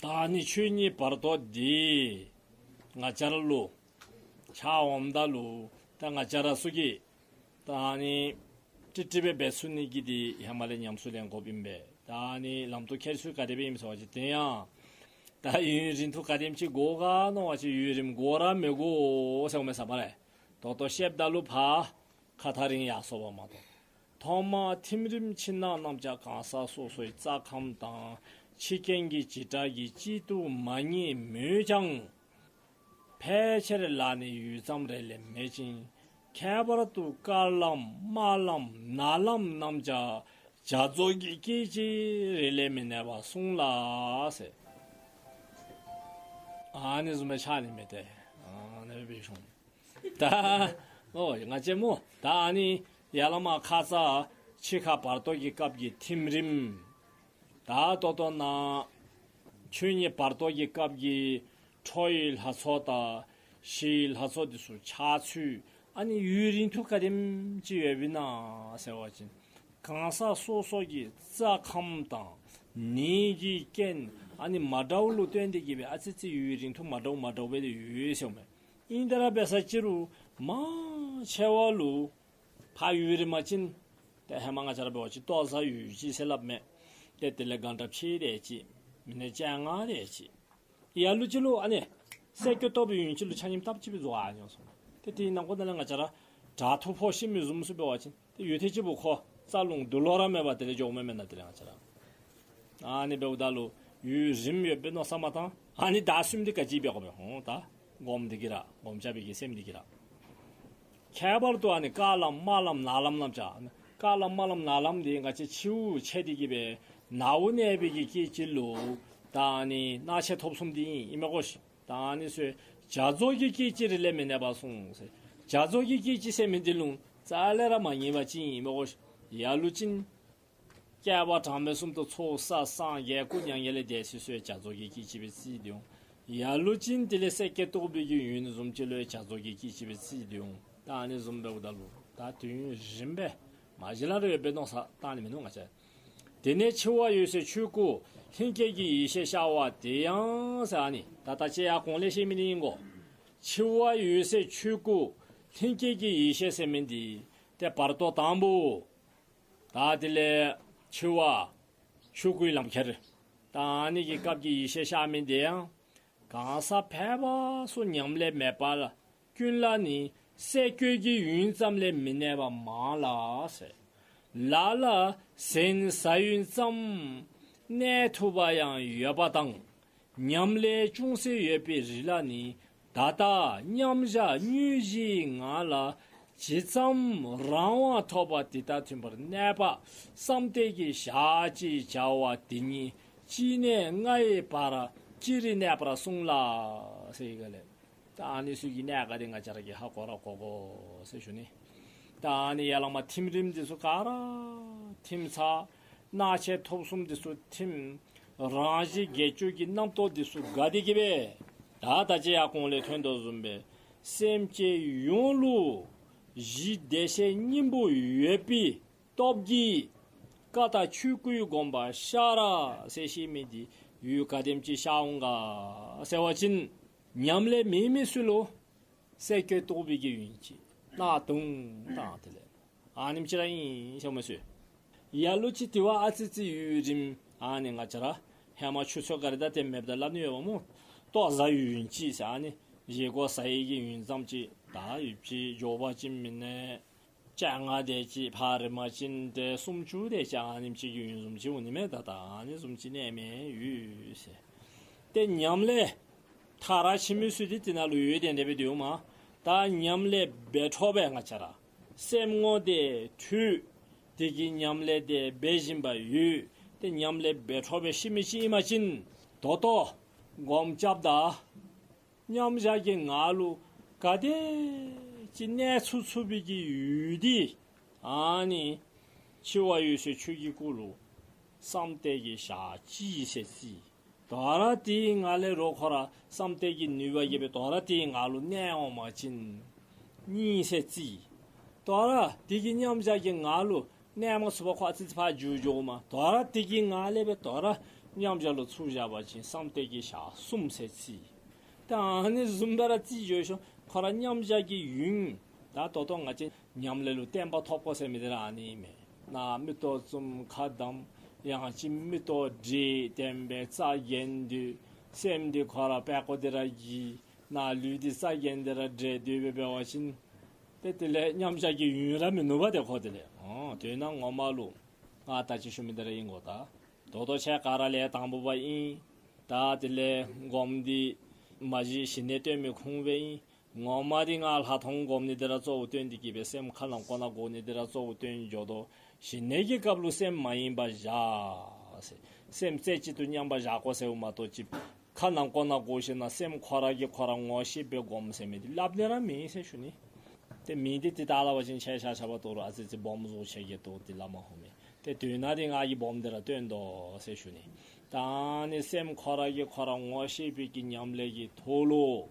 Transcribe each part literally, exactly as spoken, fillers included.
ད་ནི་ཆོས་ཉིད་བར་དོ་འདི་ང་བཅས་ར་ལུ་ཆགས་འོངམ་ད་ལུ་ད་ང་བཅས་ར་ཚུ་གིས་ད་ནི་ཀྲིག་ཀྲི་སྦེ་འབད་ཚུགས་ནི་གི་འདི་ཧེ་མ་ལས་ཉམས་སུ་ལེན་དགོཔ་ཨིན་པས། ད་ནི་ལམ་དུ་ཁྱེར་ཚུལ་ག་དེ་སྦེ་ཨིནམ་ཟེར་བ་ཅིན་དེ་ཡང་ད་ཡུན་རིང་ཐུང་ག་དེམ་ཅིག་འགོར་ག་མནོ་བ་ཅིན་ཡུན་རིངམོ་འགོར་ར་མི་འགོར་ཟེརཝ་མས་ས་པ་རེ། ད་ལྟོ་བཤདཔ་ད་ལུ་ཕར་ཁ་ཐག་རིང་ཡར་སོང་བ་མ་གཏོགས། ཐོག་མར་ཐིམ་རིམ་ཕྱི་ནང་རྣམས་ཀྱང་གང་ཟག་སོ་སོའི་རྩ་ཁམས་དང་། ཕྱི་རྐྱེན་གྱི་བྱེ་བྲག་གིས་གཅིག་ཏུ་མ་ངེས་མོད་ཀྱང་། ཕལ་ཆེར་ལ་ནི་ཡུད་ཙམ་རེ་ལས་མེད་ཅིང་། ཁྱད་པར་དུ་དཀར་ལམ་དམར་ལམ་ནག་ལམ་རྣམས་ཀྱང་བྱ་རྫོགས་ཀྱི་སྐད་ཅིག་རེ་ལས་མི་གནས་པར་གསུངས་ལ་ཟེར། ཨ་ནི་བཟུམ་སྦེ་ཆགས་ནི་མས་ཏེ། ཨ་ནི་སྦེ་ཞུ་ནི། ད་ཨོ་ང་བཅས་སྨོ་ད་ཨ་ནི་ཡར་ལས་མར་ཁ་ཙ་འཆི་ཁ་བར་དོ་གི་སྐབས་ཀྱི་ཐིམ་རིམ། ད་ད་ལྟོ་ནཱ་ཆོས་ཉིད་བར་དོ་གི་སྐབས་ཀྱི་ཁྲོ་བོའི་ལྷ་ཚོགས་དང་ཞི་བའི་ལྷ་ཚོགས་འདི་ཚུ་ཆགས་ཚུལ་ཨ་ནི་ཡུན་རིང་ཐུང་ག་དེམ་ཅིག་ཡོདཔ་ཨིན་ན་ཟེར་བ་ཅིན་གང་ཟག་སོ་སོ་གི་རྩ་ཁམས་དང་ནད་ཀྱི་རྐྱེན་ཨ་ནི་མ་འདྲཝ་ལུ་བརྟེན་ཏེ་གིས་སྦེ་ཨ་ཙི་ཅིག་ཡུན་རིང་ཐུང་མ་འདྲཝ་མ་འདྲཝ་སྦེ་ཡོད་ཟེརཝ་མས། ཨིན་ཏེ་ར་འབད་ས་ཅིག་རུང་མང་ཆེ་བ་ལུ་ཕར་ཡུན་རིང་པ་ཅིན་ཏེ་ཧེ་མ་ང་བཅས་ར་འབད་བ་ཅིན་ལྟོ་བཟའ་ཡུན་ཅིག་ཟེར་སླབ་མས། ཏེ་དེ་ལས་གང་དྲག་ཕྱེད་དེ་ཅིག་མི་ནི་བཅོ་ལྔ་དེ་ཅིག་ཡར་ལུ་ཅིག་ལུ་ཨ་ནི་སེ་གོལ་གཏོགས་པའི་ཡུན་ཅིག་ལུ་ཆ་མཉམ་སྟབས་གཅིག་སྦེ་རྫོགས་ཡར་འགྱོ་སོང་། ཏེ་དེའི་ནང་འཁོད་ནང་ལས་ང་བཅས་ར་དྲག་ཐུག་ཕོག་ཤི་མི་བཟུམ་ཚུ་འབད་བ་ཅིན་ཏེ་ཡུད་ཐེངས་གཅིག་པོ་ཁོ་རྩ་རླུང་འདུ་ལོང་ར་མེད་པར་དེ་ལས་འགྱོཝ་མེན་ན། དེ་ལས་ང་བཅས་ར་ཨ་ནི་འབདཝ་ད་ལུ་ཡུན་རིངམོ་ཡོདཔ་སྦེ་མནོ་བསམ་མ་བཏང་། ཨ་ནི་བདའ་ཟུནམ་འདི་ག་ཅི་འབད་དགོ་པས་ཧོ། ད་སྒོམ་འདི་གིས་ར་སྒོམ་རྐྱབ་པའི་གི་སེམས་འདི་གིས་ར། ཁྱད་པར་དུ་ཨ་ནི་དཀར་ལམ་དམར་ལམ་ནག་ལམ་རྣམས་ཀྱང་། དཀར་ལམ་དམར་ལམ་ནག་ལམ་འདི་ང་བཅས་འཆིཝ་ཆེ་སྟེ་གིས་སྦེ་ནཝ་གནས་པའི་གི་སྐད་ཅིག་ལུ་ད་ཨ་ནི་སྣང་མཆེད་ཐོབ་གསུམ་འདི་ཨིན་མས་གོ་ཤིག། ད་ཨ་ནི་ཚུ་བྱ་རྫོགས་ཀྱི་སྐད་ཅིག་རེ་ལས་མི་གནས་པར་གསུངས་ཟེར། བྱ་རྫོགས་ཀྱི་སྐད་ཅིག་ཟེར་མི་འདི་ལུ་རྩ་ལས་ར་མ་ངེས་པ་ཅིག་ཨིན་མས་གོ་ཤིག། ཡར་ལུ་ཅིག་བསྐལ་པ་གྲངས་མེད་གསུམ་དུ་ཚོགས་བསགས་སངས་རྒྱས་སྐུ་མྱ་ངན་ལས་འདས་ཚུན་ཚོད་བྱ་རྫོགས་ཀྱི་སྐད་ཅིག་སྦེ་བརྩིས་ཏེ་འོང་། ཡར་ལུ་ཅིག་དེ་ལས་སེ་གོལ་གཏོགས་པའི་གི་ཡུན་བཟུམ་ཅིག་ལུ་བྱ་རྫོགས་ཀྱི་སྐད་ཅིག་སྦེ་བརྩིས་ཏེ་འོང་། ད་ཨ་ནི་བཟུམ་འབདཝ་ད་ལུ་ད་དུས་ཡུན་རིངམོ་སྦེ་མ་གཞི་ལས་ར་ཡོདཔ་སྦེ་མནོ་བསམ་བཏང་ནི་མིན་ནུག་ང་བཅས། དེ་ནས་འཆི་བ་འོད་གསལ་ཆོས་སྐུ་ལྷན་སྐྱེས་ཀྱི་ཡེ་ཤེས་ཤར་བ་དེ་ཡང་ཟེར་ཨ་ནི་ད་ད་ཅི་ཡར་གོང་ལས་བཤད་མི་འདི་ཨིན་གོ། འཆི་བ་འོད་གསལ་ཆོས་སྐུ་ལྷན་སྐྱེས་ཀྱི་ཡེ་ཤེས་ཟེར་མི་འདི་ཏེ་བར་དོ་དང་པོ་ད་དེ་ལས་འཆི་བ་ཆོས་སྐུའི་ལམ་ཁྱེར། ད་ཨ་ནི་གི་སྐབས་ཀྱི་ཡེ་ཤེས་ཤར་མི་འདི་ཡང་གང་ཟག་ཕལ་པ་སུ་ཉམས་ལེན་མེད་པ་ལ་ཀུན་ལ་ནི་སེ་གོལ་གྱི་ཡུན་ཙམ་ལས་མི་གནས་པ་མང་ལ་ཟེར། ལ་ལ་ཟན་ཟ་ཡུན་ཙམ་གནས་ཐུབ་པ་ཡང་ཡོད་པ་དང་། ཉམས་ལེན་ཅུང་ཟད་ཡོད་པའི་རིགས་ལ་ནི་ད་ལྟ་མཉམ་བཞག་དངོས་གཞིའི་ངང་ལ་ཇི་ཙམ་རང་དབང་ཐོབ་པ་དེ་དང་མཐུན་པར་གནས་པ་བསམ་གཏན་གྱི་ཞག་ཅེས་བྱ་བ་དེ་ཉིད་གཅིག་ནས་ལྔའི་བར་ཅི་རིགས་གནས་པར་གསུངས་ལ་ཟེར་ཡི་ག་ལས། ད་ཨ་ནི་ཚུ་གི་གནས་སྐབས་འདི་ང་བཅས་ར་གིས་ཧ་གོ་ར་གོ་དགོ་ཟེར་ཞུ་ནི། ད་ཨ་ནི་ཡར་ལས་མར་ཐིམ་རིམ་འདི་ཚུ་ག་ར་ཐིམ་ཚར། སྣང་མཆེད་ཐོབ་གསུམ་འདི་ཚུ་ཐིམ། རང་བཞིན་བརྒྱད་ཅུ་གི་རྣམ་རྟོག་འདི་ཚུ་འགག་སྟེ་གིས་སྦེ་ད་ད་ཅི་ཡར་གོང་ལས་ཐོན་དོ་བཟུམ་སྦེ་སེམས་ཅན་ཡོངས་ལུ་གཞི་བདེ་གཤེགས་སྙིང་པོ་ཡོད་པའི་སྟོབས་ཀྱིས་ཀ་དག་ཆོས་སྐུའི་དགོངས་པ་ཤར་ཟེར་བཤད་མི་འདི་ཡུན་ག་དེམ་ཅིག་ཤར་འོང་ག་ཟེར་བ་ཅིན་ཉམས་ལེན་མེད་མི་ཚུ་ལུ་སེ་གོལ་གཏོགས་པའི་གི་ཡུན་ཅིག་གནག་དུང་དང་དེ་ལས་ཨ་ནེམ་ཅིག་ར་ཨིན་ཟེར་མས་ཟེར། ཡར་ལུ་ཅིག་དེ་བ་ཨ་ཙི་ཙི་ཡུན་རིངམོ་ཨ་ནི་ང་བཅས་ར་ཧེ་མ་ཆུ་ཚོད་ག་ར་ད་དེ་མེདཔ་ད་སླབ་ནི་ཡོདཔ་སྨོ། ལྟོ་བཟའ་ཡུན་ཅིག་ཟེར་ཨ་ནི་བཞེས་སྒོ་བཟའ་ཡི་གི་ཡུན་ཙམ་ཅིག་ད་ཡུདཔ་ཅིག་མགྱོགས་པ་ཅིན་མི་ནི་བཅོ་ལྔ་དེ་ཅིག་ཕར་རིངམ་ཅིན་ཏེ་སུམ་ཅུ་དེ་ཅིག་ཨ་ནེམ་ཅིག་གི་ཡུན་བཟུམ་ཅིག་འོང་ནི་མས། ད་ད་ཨ་ནི་བཟུམ་ཅིག་གནས་མི་ཡོད་ཟེར། ཏེ་ཉམས་ལེན་མཐར་ཕྱིན་མི་ཚུ་འདི་དེ་ནང་ལུ་ཡོད་དེ་འདྲ་སྦེ་འདུག་མས། ད་ཉམས་ལེན་འབད་འཕྲོ་སྦེ་ང་བཅས་ར་སེམས་ངོ་དེ་འཕྲོད། དེ་གི་ཉམས་ལེན་དེ་འབད་བཞིན་པ་ཡོད། ཏེ་ཉམས་ལེན་འབད་འཕྲོ་སྦེ་ཤི་མི་ཅིག་ཨིན་པ་ཅིན་ད་ལྟོ་སྒོམ་རྐྱབ་ད་མཉམ་བཞག་གི་ངང་ལུ་ག་དེ་ཅིག་གནས་ཚུགས་ཚུགས་པའི་གི་ཡུན་འདི་ཨ་ནི་འཆི་བ་འོད་གསལ་ཆོས་ཀྱི་སྐུ་ལུ་བསམ་གཏན་གྱི་ཞག་གཅིག་ཟེར་རྩིས། དོ་རུང་དེའི་ངང་ལས་རོགས་ཁོ་ར་བསམ་གཏན་གྱི་ནུས་པ་ཡོད་པའི་དོ་རུང་དེའི་ངང་ལུ་གནས་འོང་པ་ཅིན་གཉིས་ཟེར་རྩིས། དོ་རུང་དེ་གི་མཉམ་བཞག་གི་ངང་ལུ་གནས་མ་ཚུགས་པར་ཁོ་ཨ་ཙི་ཙི་ཕར་འགྱོ་འགྱོཝ་མས། དོ་རུང་དེ་གི་ངང་ལས་སྦེ་དོ་རུང་ མཉམ་བཞག་ལུ་ཚུར་བཞག་པ་ཅིན་བསམ་གཏན་གྱི་ཞག་གསུམ་ཟེར་རྩིས། ད་ཨ་ནི་བཟུམ་སྦེ་ར་རྩིས་འགྱོ་ཞིནམ་ཁོ་ར་མཉམ་བཞག་གི་ཡུན་ད་ད་ལྟོ་ང་བཅས་ཉམས་ལེན་ལུ་བརྟན་པ་ཐོབ་དགོ་ཟེར་མི་འདི་ར་ཨ་ནི་ཨིན་མས། ནཱ་མིག་ཏོ་བཙུམ་ཁ་བསྡམས། ཡང་ཅིན་མིག་ཏོ་བགྲད། བརྟན་པའི་རྩ་འགེངས་ཏེ་སེམས་འདི་ཁོ་ར་པད་ཀོ་འདི་ར་གི་ནཱ་ལུས་འདི་རྩ་འགེངས་ཏེ་ར་བགྲད་དེ་སྦེ་འབད་བ་ཅིན་ཏེ་དེ་ལས་མཉམ་བཞག་གི་ཡུན་ར་མི་ནུབ་པས། ཏེ་ཁོ་དེ་ལས་ཨོ་དོན་ངོ་མ་ལུ་ང་ད་ཅི་ཞུ་མི་འདི་ར་ཨིན་གོ། ད་ད་ལྟོ་ཁྱེད་ག་ར་ལས་དང་པོ་པ་ཨིན། ད་དེ་ལས་སྒོམ་འདི་མ་གཞི་ཞི་གནས་སྟོན་མི་ཁུངས་སྦེ་ཨིན། ངོ་མ་འདི་ང་ལྷག་མཐོང་སྒོམ་ནི་འདི་ར་གཙོ་བོ་བཏོན་ཏེ་གི་སྦེ་སེམས་ཁ་ནང་ཁོག་ནང་སྒོམ་ནི་འདི་ར་གཙོ་བོ་བཏོན་འགྱོ་དོ། ཞི་གནས་ཀྱི་སྐབས་ལུ་སེམས་མ་ཡེངས་པར་བཞག་ཟེར། སེམས་རྩེ་གཅིག་ཏུ་མཉམ་པར་བཞག་དགོ་ཟེརཝ་མ་གཏོགས་ཅིག་ཁ་ནང་ཁོག་ནང་སྒོམ་ཞིནམ་ལས་སེམས་ཁོ་ར་གིས་ཁོ་ར་ངོ་ཤེས་སྦེ་སྒོམ་ཟེར་མི་འདི་སླབ་ནི་ར་མེད་ཟེར་ཞུ་ནི། ཏེ་མི་འདི་ཏེ་ད་སླབ་པ་ཅིན་ཆ་ཆ་ཆ་བ་ཏོ་རུ་ཨ་ཙི་ཙི་སྦོམ་བཟོ་ཆེ་གེ་ཏོ་ཏེ་སླབ་མ་ཧོ་མེ། ཏེ་དོན་ནང་འདི་ང་གིས་སྦོམ་འདི་ར་སྟོན་དོ་ཟེར་ཞུ་ནི། ད་ཨ་ནི་སེམས་ཁོ་ར་གིས་ཁོ་ར་ངོ་ཤེས་པའི་གི་ཉམས་ལེན་གྱི་ཐོག་ལུ་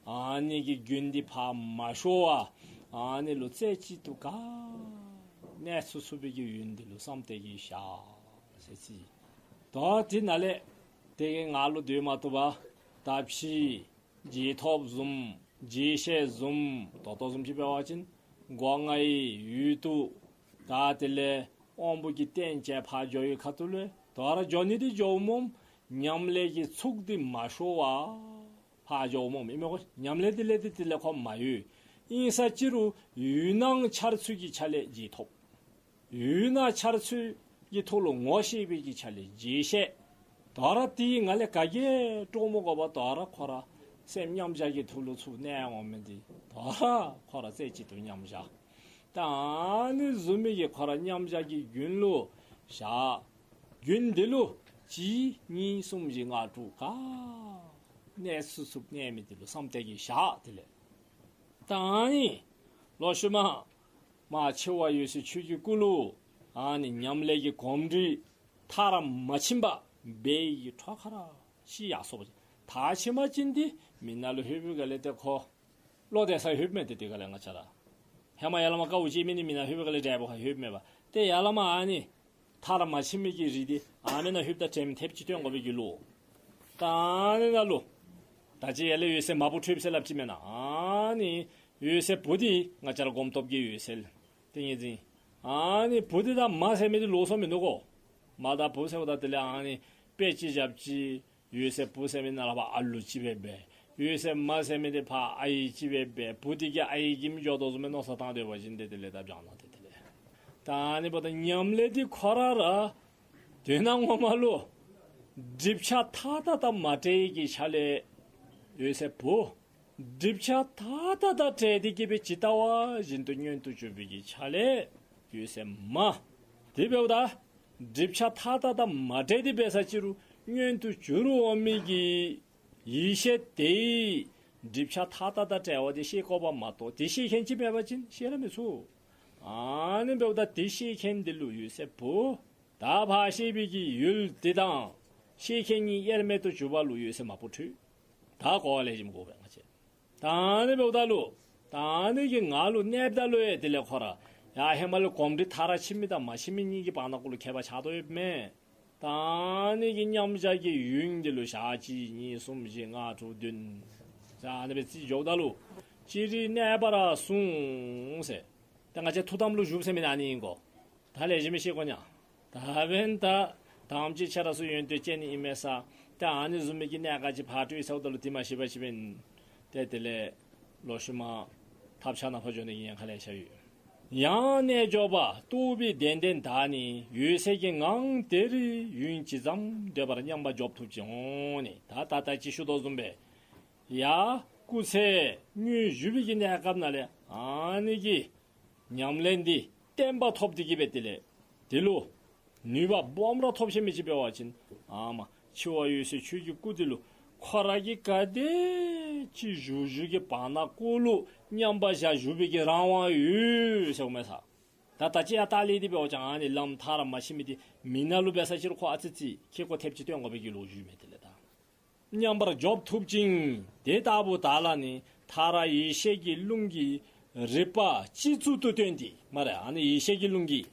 ཨ་ནི་གི་རྒྱུན་འདི་ཕར་མ་ཤོར་བར་ཨ་ནི་ལུ་རྩེ་གཅིག་ཏུ་ག་གནས་ཚུགས་ཚུགས་པའི་གི་ཡུན་འདི་ལུ་བསམ་གཏན་གྱི་ཞག་ཟེར་རྩིས། ད་དེ་ནང་ལས་དེ་གི་ངང་ལུ་སྡོད་མ་བཏུབ་པར་ད་ཕྱི་རྗེས་ཐོབ་བཟུམ་རྗེས་ཤེས་བཟུམ་ད་ལྟོ་བཟུམ་ཅིག་འབད་བ་ཅིན་སྒོ་ལྔའི་ཡུལ་དུ་ད་དེ་ལས་དབང་པོ་གི་རྟེན་ཅིག་ཕར་འགྱོ་བའི་ཁ་ཐུག་ལུ་ད་རུང་འགྱོ་ནི་འདི་འགྱོཝ་སྨོ། ཉམས་ལེན་གྱི་ཚུགས་འདི་མ་ཤོར་བར་ཕར་འགྱོཝ་སྨོ། ཨིན་མས་གོ། ཉམས་ལེན་འདི་ལས་འདི་དེ་ལས་ཁོ་མ་གཡོས། ཨིན་ས་ཅི་རུང་ཡུལ་སྣང་འཆར་ཚུལ་གྱི་ཆ་ལས་རྗེས་ཐོབ། ཡུལ་སྣང་འཆར་ཚུལ་གྱི་ཐོག་ལུ་ངོ་ཤེས་པའི་གི་ཆ་ལས་རྗེས་ཤེས། ད་རུང་དེའི་ངང་ལས་ག་གིས་དཀྲོག་མི་དགོ་པར་ད་རུང་ཁོ་ར་སེམས་མཉམ་བཞག་གི་ཐོག་ལུ་ཚུར་གནས་འོང་མི་འདི་ད་རུང་ཁོ་ར་རྩེ་གཅིག་ཏུ་མཉམ་བཞག། ད་ཨ་ནི་བཟུམ་མའི་གི་ཁོ་ར་མཉམ་བཞག་གི་རྒྱུན་ལུ་བཞག། རྒྱུན་འདི་ལུ་གཅིག་གཉིས་གསུམ་བཞི་ལྔ་དྲུག་ག་གནས་ཚུགས་ཚུགས་གནས་མི་འདི་ལུ་བསམ་གཏན་གྱི་ཞག་དེ་ལས། ད་ཨ་ནི་ལོག་ཤུལ་མ་མ་འཆི་བ་འོད་གསལ་ཆོས་ཀྱི་སྐུ་ལུ་ཨ་ནི་ཉམས་ལེན་གྱི་གོམས་འདྲིས་མཐར་མ་ཕྱིན་པར་འབད་བའི་གི་འཕྲོ་ཁ་ར་ཤི་ཡར་སོ་བ་ཅིན་མཐར་ཕྱིན་པ་ཅིན་འདི་མི་ནང་ལུ་ལྷོད་པའི་སྒང་ལས་ཏེ་ཁོ་བློ་གཏད་ས་ལྷོདཔ་མས། ཏེ་དེ་སྒང་ལས་ང་བཅས་ར་ཧེ་མ་ཡར་ལས་མར་དཀའཝ་སྤྱད་མི་འདི་མི་ནང་ལྷོད་པའི་སྒང་ལས་འབྲས་བུ་ཁར་ལྷོདཔ་མས་པ། ཏེ་ཡར་ལས་མར་ཨ་ནི་མཐར་མ་ཕྱིན་མི་གི་རིགས་འདི་ཨ་མི་ནང་ལྷོདཔ་ད་དྲནམ་ཐེབས་ཅིག་སྟོན་དགོ་པའི་གི་ལུགས། ད་ཨ་ནི་ནང་ལུ་ད་ཅི་ཡར་ལས་འོད་གསལ་མ་བུ་འཕྲོདཔ་ཟེར་སླབ་ཅི་མེན་ན། ཨ་ནི་འོད་གསལ་བུ་འདི་ང་བཅས་ར་སྒོམ་སྟོབས་ཀྱི་འོད་གསལ་ཏིང་ངེ་འཛིན། ཨ་ནི་བུ་འདི་དང་མ་ཟེར་མི་འདི་ལོགས་སུ་མིན་འདུག་གོ། མ་དང་བུ་ཟེརཝ་ད་དེ་ལས་ཨ་ནི་དཔེ་ཅིག་བཞག་ཅི། འོད་གསལ་བུ་ཟེར་མི་ནང་ལུ་ཕར་ཨ་ལུ་ཅིག་སྦེ་འབད། འོད་གསལ་མ་ཟེར་མི་འདི་ཕར་ཨའི་ཅིག་སྦེ་འབད། བུ་འདི་གིས་ཨའི་གི་མི་འགྱོ་དོ་བཟུམ་སྦེ་མནོ་བསམ་བཏང་སྡོད་པ་ཅིན་ཏེ་དེ་ལས་ད་བྱང་ནུག། ཏེ་དེ་ལས་ད་ཨ་ནི་འབདཝ་ད་ཉམས་ལེན་འདི་ཁོ་ར་ར་དོན་ངོ་མ་ལུ་སྒྲིབ་ཆགས་མཐའ་དག་དང་མ་བྲལ་བའི་གི་ཆ་ལས་འོད་གསལ་བུ། སྒྲིབ་ཆགས་མཐའ་དག་དང་བྲལ་ཏེ་གི་སྦེ་ཇི་ལྟ་བ་བཞིན་དུ་མངོན་དུ་གྱུར་པའི་གི་ཆ་ལས་འོད་གསལ་མ། དེ་འབདཝ་ད་སྒྲིབ་ཆགས་མཐའ་དག་དང་མ་བྲལ་ཏེ་འབད་ས་ཅི་རུང་མངོན་དུ་གྱུར་འོང་མི་གི་ཡེ་ཤེས་དེ་སྒྲིབ་ཆགས་མཐའ་དག་དང་བྲལ་བ་དེ་ཤེས་དགོ་པ་མ་གཏོགས་དེ་ཤེས་མཁན་ཅིག་མེད་པ་ཅིན་ཤེས་ར་མི་ཚུགས། ཨ་ནི་འབདཝ་ད་དེ་ཤེས་མཁན་དེ་ལུ་འོད་གསལ་བུ། ད་ཕར་ཤེས་པའི་གི་ཡུལ་དེ་དང་ཤེས་མཁན་གཉིས་དབྱེར་མེད་དུ་གྱུར་པ་ལུ་འོད་གསལ་མ་བུ་འཕྲོད། ད་གོ་བ་ལེགས་ཤོམ་གོ་བས་ང་བཅས། ད་ཨ་ནི་འབདཝ་ད་ལུ་ད་ཨ་ནི་གི་ངང་ལུ་གནསཔ་ད་ལུ་ཡང་དེ་ལས་ཁོ་ར་ཡར་ཧེ་མ་ལས་གོམས་འདྲིས་མཐར་ཕྱིན་མི་དང་མ་ཕྱིན་མི་གཉིས་ཀྱི་བར་ན་གུ་ལུ་ཁྱད་པར་ཆགས་དོ་ཡོདཔ་མས། ད་ཨ་ནི་གི་མཉམ་བཞག་གི་ཡུན་དེ་ལུ་ཞག་གཅིག་གཉིས་གསུམ་བཞི་ལྔ་དྲུག་བདུན། ད་ཨ་ནི་སྦེ་རྩིས་འགྱོཝ་ད་ལུ་ཅི་རིགས་གནས་པར་གསུངས་ཟེར། ད་ང་བཅས་ཐུགས་དམ་ལུ་བཞུགས་ཟེར་མི་ཨ་ནི་ཨིན་གོ། ད་ལེགས་ཤོམ་ཤེས་དགོ་ནི། ད་འབདན་ད་དང་པ་ཅིག་ཁྱེད་ར་ཚུ་ཡོན་ཏན་ཅན་ཨིན་མས་ས། ད་ཨ་ནི་བཟུམ་མའི་གི་གནད་འགག་ཅིག་ཕར་སྤྲོད་ཚརཝ་ད་ལུ་དེ་མ་ཤེས་པ་ཅིན་འབདན་ཏེ་དེ་ལས་ལོག་ཤུལ་མ་ཐབས་ཆག་ནང་ཕར་འགྱོ་ནི་གི་ཉེན་ཁ་ལེ་ཤ་ཡོད། ཡང་རྣལ་འབྱོར་པ་རྟོགས་པའི་གདེང་ལྡན་དག་ནི་འོད་གསལ་གྱི་ངང་དེར་ཡུན་ཇི་ཙམ་སྡོད་པར་མཉམ་པར་འཇོག་ཐུབ་ཅིང་ནི། ད་ད་ལྟ་ཅི་ཞུ་དོ་བཟུམ་སྦེ་ཡར་སྐུ་ཚེ་སྔོན་བཞུགས་པའི་གི་གནས་སྐབས་ནང་ལས་ཨ་ནི་གི་ཉམས་ལེན་འདི་བརྟན་པ་ཐོབ་སྟེ་གི་སྦེ་དེ་ལས་དེ་ལུ་ནུས་པ་སྦོམ་ར་ཐོབ་ཤེས་མི་ཅིག་འབད་བ་ཅིན་ཨ་མ་འཆི་བ་འོད་གསལ་ཆོས་ཀྱི་སྐུ་དེ་ལུ་ཁོ་ར་གིས་ག་དེ་ཅིག་བཞུགས་བཞུགས་ཀྱི་བར་ན་གུ་ལུ་མཉམ་པར་བཞག་བཞུགས་པའི་གི་རང་དབང་ཡོད་ཟེརཝ་མས་ས། ད་ད་ཅི་ཡར་ལྟག་ལས་འདི་འབད་བ་ཅིན་ཨ་ནི་ལམ་མཐར་མ་ཕྱིན་མི་འདི་མི་ནང་ལུ་འབད་ས་ཅིག་རུང་ཁོ་ཨ་ཙི་ཙི་ཁེ་ཀོ་ཐེབས་ཅིག་སྟོན་དགོ་པའི་གི་ལོ་རྒྱུས་མས། དེ་ལས་ད་མཉམ་པར་འཇོག་ཐུབ་ཅིང་དེ་ལྟ་བུ་དག་ལ་ནི་མཐར་ཡེ་ཤེས་ཀྱི་རླུང་གིས་རིག་པ་སྤྱི་གཙུག་ཏུ་བཏོན་ཏེ་སྨ་རེ། ཨ་ནི་ཡེ་ཤེས་ཀྱི་རླུང་གིས་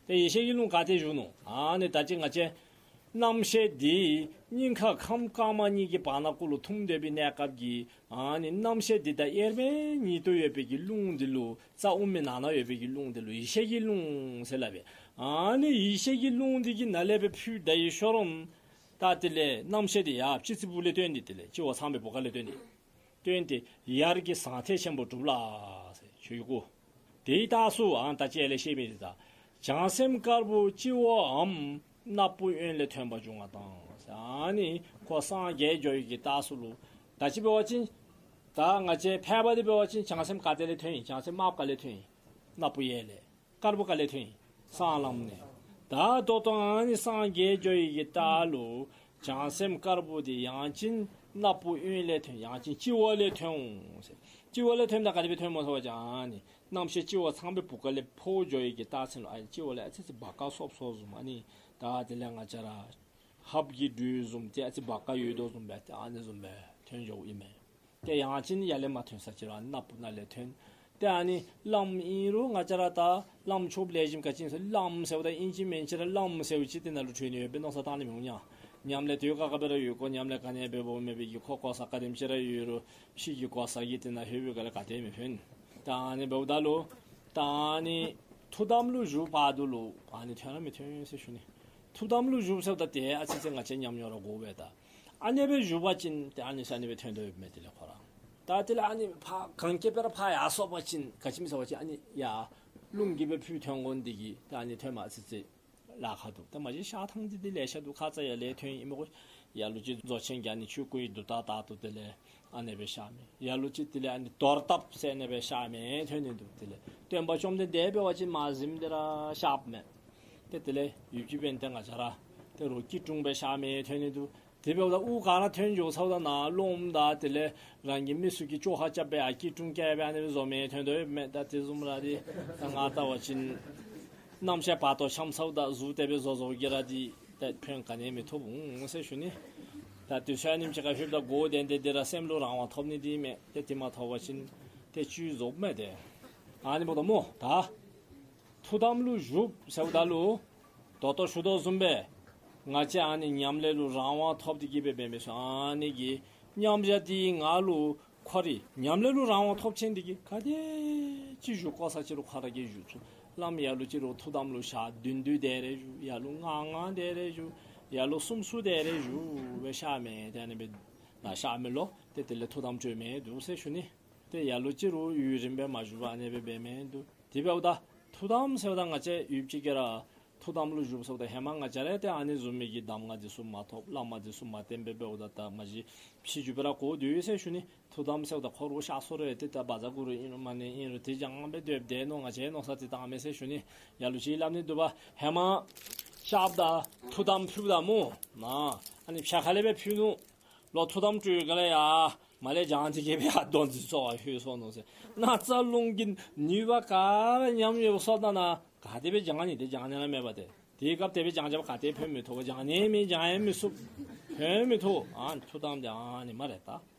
ཏེ་ཡེ་ཤེས་ཀྱི་རླུང་ག་ཏེ་བཞུགས་ནུག། ཨ་ནི་ད་ཅི་ང་བཅས་ རྣམ་ཤེས་འདི་སྙིང་ཁ་ཁམས་དཀར་དམར་གཉིས་ཀྱི་བར་ན་གུ་ལུ་ཐུམ་སྡོད་པའི་གནས་སྐབས་ཀྱི་ཨ་ནི་རྣམ་ཤེས་འདི་དང་དབྱེར་མེད་ཉིད་དུ་ཡོད་པའི་གི་རླུང་འདི་ལུ་རྩ་དབུ་མའི་ནང་ན་ཡོད་པའི་གི་རླུང་འདི་ལུ་ཡེ་ཤེས་ཀྱི་རླུང་ཟེར་སླབ་པས། ཨ་ནི་ཡེ་ཤེས་ཀྱི་རླུང་འདི་གི་ནང་ལས་སྦེ་ཕུད་ད་ཡི་ཤོ་རོམ། ད་དེ་ལས་རྣམ་ཤེས་འདི་ཡར་སྤྱི་གཙུག་ལས་ཐོན་ཏེ་དེ་ལས་སྤྱི་བོ་ཚངས་པའི་བུ་ག་ལས་ཐོན་ཏེ། ཐོན་ཏེ་ཡར་གྱི་ཟང་ཐལ་ཆེན་པོ་སྒྲུབ་ལ་ཟེར་ཞུ་གོ། དེའི་རྟགས་སུ་ཨ་ད་ཅི་ཡར་ལས་བཤད་མི་འདི་ད། བྱང་སེམས་དཀར་པོ་སྤྱི་བོའམ་སྣ་བུག་གཡོན་ལས་ཐོན་པ་བྱུང་བ་དང་ཟེར། ཨ་ནི་ཁོ་སངས་རྒྱས་འགྱོ་ཡི་གི་རྟགས་སུ་ལུ། ད་ཅི་འབད་བ་ཅིན་ད་ང་བཅས་ཕལ་པ་འདི་འབད་བ་ཅིན་བྱང་སེམས་ག་ཏེ་ལས་ཐོན་ཡི། བྱང་སེམས་དམརཔོ་ག་ལས་ཐོན་ཡི། སྣ་བུག་གཡས་ལས། དཀར་པོ་ག་ལས་ཐོན་ཡི། གསང་ལམ་ནས། ད་ད་ལྟོ་ཨ་ནི་སངས་རྒྱས་འགྱོ་ཡི་གི་རྟགས་ལུ་བྱང་སེམས་དཀར་པོ་འདི་ཡང་ཅིན་སྣ་བུག་གཡོན་ལས་ཐོན། ཡང་ཅིན་སྤྱི་བོ་ལས་ཐོན་འོང་ཟེར། སྤྱི་བོ་ལས་ཐོནམ་ད་ག་དེ་སྦེ་ཐོནམ་སྨོ་ཟེར་བ་ཅིན་ཨ་ནི་རྣམ་ཤེས་སྤྱི་བོ་ཚངས་པའི་བུ་ག་ལས་འཕོ་འགྱོ་ཡི་གི་རྟགས་མཚན་ལུ་ཨ་ནི་སྤྱི་བོ་ལས་ཨ་ཙི་ཙི་སྦ་ཁ་སོབ་སོབ་བཟུམ། ཨ་ནི་ད་དེ་ལས་ང་བཅས་ར་ཧབ་ཀྱི་སྦྲུལ་བཟུམ་ཏེ་ཨ་ཙི་སྦ་ཁ་ཡོད་དོ་བཟུམ་སྦེ་ཏེ་ཨ་ནི་བཟུམ་སྦེ་ཐོན་འགྱོཝ་ཨིན་མས། ཏེ་ཡང་ཅིན་ཡར་ལས་མར་ཐོན་ས་ཅིག་ར་སྣ་བུག་ནང་ལས་ཐོན། ཏེ་ཨ་ནི་བླམ་ཨིན་རུང་ང་བཅས་ར་ད་བླམ་ཆོསཔ་ལེགས་ཤོམ་ག་ཅི་ཨིན་ཟེར་བླམ་ཟེརཝ་ད་ཨིན་ཅི་མིན་ཅི་ར་བླམ་ཟེརཝ་ཅིག་དེ་ནང་ལུ་འཁྲུལ་ནི་ཡོདཔ་སྦེ་མནོ་བསམ་བཏང་ནི་མི་འོང་ཡ། ཉམས་ལེན་དུས་ག་ག་འབད་ར་ཡོད་གོ། ཉམས་ལེན་ག་ནི་འབད་འབདཝ་མེད་པའི་གི་ཁོ་གོ་ས་ག་དེམ་ཅིག་ར་ཡོད་རུང་ཕྱི་གི་གོ་ས་གིས་དེ་ནང་ལྷོད་པའི་སྒང་ལས་ག་དེ་མི་ཕན། ད་ཨ་ནི་འབདཝ་ད་ལུ་ད་ཨ་ནི་ཐུགས་དམ་ལུ་བཞུགས་བར་དུ་ལུ་ཨ་ནི་ཐོན་ར་མི་ཐོན་ཟེར་ཞུ་ནི། ཐུགས་དམ་ལུ་བཞུགས་ཟེརཝ་ད་ཏེ་ཨ་ཙི་ཙི་ང་བཅས་ཉམས་མྱོང་ར་དགོ་པས་ད། ཨ་ནེ་སྦེ་བཞུགས་པ་ཅིན་ཏེ་ཨ་ནི་ས་ཨ་ནི་སྦེ་ཐོན་དོ་ཡོདཔ་མས། དེ་ལས་ཁོ་ར་ད་དེ་ལས་ཨ་ནི་ཕར་གན་རྐྱལ་སྦེ་ར་ཕར་ཡར་སོང་པ་ཅིན་ག་ཅི་སྨོ་ཟེར་བ་ཅིན་ཨ་ནི་ཡར་རླུང་གིས་སྦེ་ཕུད་ཐོན་དགོ་ནི་དེ་གིས་ད་ཨ་ནི་ཐོནམ་ཨ་ཙི་ཙི་ལཱ་ཁག་འདུག། ད་མ་གཞི་གཤགས་ཐངས་འདི་འདི་ལེ་ཤ་འདུག། ཁ་ཙ་ཡར་ལས་ཐོན་ཡི་མས་གོ། ལ་ལུ་ཅིག་རྫོགས་ཆེན་རྒྱན་ནི་ཆོས་སྐུ་ཡི་འདུག། ད་ད་ལྟོ་དེ་ལས་ཨ་ནེ་སྦེ་གཤགས་མི། ལ་ལུ་ཅིག་དེ་ལས་ཨ་ནི་དོར་བཏབ་ཟེར་ཨ་ནེ་སྦེ་གཤགས་མི་ཐོན་ནི་འདུག། དེ་ལས་སྟོན་པ་བཅོམ་ལྡན་འདས་འབད་བ་ཅིན་མར་གཟིམས་ཏེ་ར་གཤགསཔ་མས། ཏེ་དེ་ལས་ཡུདཔ་ཅིག་འབདན་ཏེ་ང་བཅས་ར་ཏེ་རོགས་སྐྱིལ་ཀྲུང་སྦེ་གཤགས་མི་ཐོན་ནི་འདུག། དེ་འབདཝ་ད་དབུགས་ག་ར་ཐོན་འགྱོ་ཚརཝ་ད་ནཱ་ལོངམ་ད་དེ་ལས་རང་གི་མི་ཚུ་གིས་བཅོ་ཁ་རྐྱབ་སྦེ་ཨ་སྐྱིལ་ཀྲུང་བཀལ་སྦེ་ཨ་ནེ་སྦེ་བཟོ་མི་ཐོན་དོ་ཡོདཔ་མས། ད་དེ་བཟུམ་ར་འདི་ད་ང་བལྟ་བ་ཅིན་རྣམ་ཤེས་བར་དོ་འཁྱམས་ཚརཝ་ད་གཟུགས་དེ་སྦེ་བཟོ་བཟོཝ་གིས་ར་འདི་ད་ཕན་ག་ནི་མི་ཐོགས་འོང་ཟེར་ཞུ་ནི། ད་དུས་ཚོད་ཨ་ནེམ་ཅིག་ཁར་ལྷོདཔ་ད་དགོ་དེ་འདི་འདི་ར་སེམས་ལུ་རང་དབང་ཐོབ་ནི་འདི་མས། ཏེ་དེ་མ་ཐོབ་པ་ཅིན་ཏེ་བཅུད་རྫོགསཔ་མས་ཏེ། ཨ་ནི་འབདཝ་ད་སྨོ་ད་ཐུགས་དམ་ལུ་བཞུགས་ཟེརཝ་ད་ལུ་ད་ལྟོ་ཞུ་དོ་བཟུམ་སྦེ་ང་བཅས་ཨ་ནི་ཉམས་ལེན་ལུ་རང་དབང་ཐོབ་སྟེ་གིས་སྦེ་འབད་མི་ཚུ་ཨ་ནི་གི་མཉམ་བཞག་འདི་ང་ལུ་ཁོ་རའི་ཉམས་ལེན་ལུ་རང་དབང་ཐོབ་ཅན་འདི་གིས་ག་དེ་ཅིག་བཞུགས་དགོ་ས་ཅིག་རུང་ཁོ་ར་གིས་བཞུགས་ཚུགས། བླམ་ལ་ལུ་ཅིག་རུང་ཐུགས་དམ་ལུ་ཞག་བདུན་བདུན་དེ་རེ་བཞུགས། ལ་ལུ་ལྔ་ལྔ་དེ་རེ་བཞུགས། ལ་ལུ་གསུམ་གསུམ་དེ་རེ་བཞུགས་སྦེ་གཤགས་མི་དེ་ཨ་ནི་སྦེ་ནཱ་གཤགས་མི་ལུ་ཏེ་དེ་ལས་ཐུགས་དམ་བཅོས་མི་འདུག་ཟེར་ཞུ་ནི། ཏེ་ལ་ལུ་ཅིག་རུང་ཡུན་རིངམོ་སྦེ་མ་བཞུགས་པར་ཨ་ནེ་སྦེ་འབད་མི་འདུག། དེ་འབདཝ་ད་ཐུགས་དམ་ཟེརཝ་ད་ང་བཅས་ཡུདཔ་ཅིག་གིས་ར་ཐུགས་དམ་ལུ་བཞུགས་ཟེརཝ་ད་ཧེ་མ་ང་བཅས་ར་ཏེ་ཨ་ནི་བཟུམ་མའི་གི་གདམས་ངག་འདི་ཚུ་མ་ཐོབ་བླ་མ་འདི་ཚུ་མ་བསྟེན་པར་འབདཝ་ད་ད་མ་གཞི་ཕྱི་འགྱུར་སྦེ་ར་གོ་སྡོད་ཡི་ཟེར་ཞུ་ནི། ཐུགས་དམ་ཟེརཝ་ད་ཁོ་ར་གཤགས་སོང་རུང་ཏེ་ད་བཛྲ་གུ་རུ་ཨིན་རུང་མ་ཎི་ཨིན་རུང་དེ་སྦྱང་སྦེ་སྡོདཔ་དེ་མནོ་ང་བཅས་མནོ་བསམ་འདི་བཏངམ་མས་ཟེར་ཞུ་ནི། ལ་ལུ་ཅིག་སླབ་ནི་འདུག་པ། ཧེ་མ་གཤགསཔ་ད་ཐུགས་དམ་ཕུལཝ་ད་སྨོ་ནཱ་ཨ་ནི་ཕྱག་ཁ་ལས་སྦེ་ཕུལ་ནུག། ལོག་ཐུགས་དམ་བཅོ་བའི་སྒང་ལས་ཡར་མར་ལས་བྱང་ཅིག་གིས་སྦེ་ཡར་དོན་འཛིན་ཚོགས་པ་ལྷོད་སོང་ནུག་ཟེར། ན་ཚ་རླུང་གི་ནུས་པ་ག་ར་ཉམས་ཡོདཔ་སོང་ད་ནཱ་ག་དེ་སྦེ་བྱང་ནི། དེ་བྱང་ནི་ར་མེད་པ་ཏེ། དེའི་སྐབས་དེ་སྦེ་བྱང་བྱང་པ་ག་ཏེ་ཕན་མི་ཐོགས། བྱང་ནི་མེད། བྱང་ཡང་མི་ཚུགས། ཕན་མི་ཐོགས། ཨ་ཐུགས་དམ་དེ་ཨ་ནི་སྨ་རེ་ད།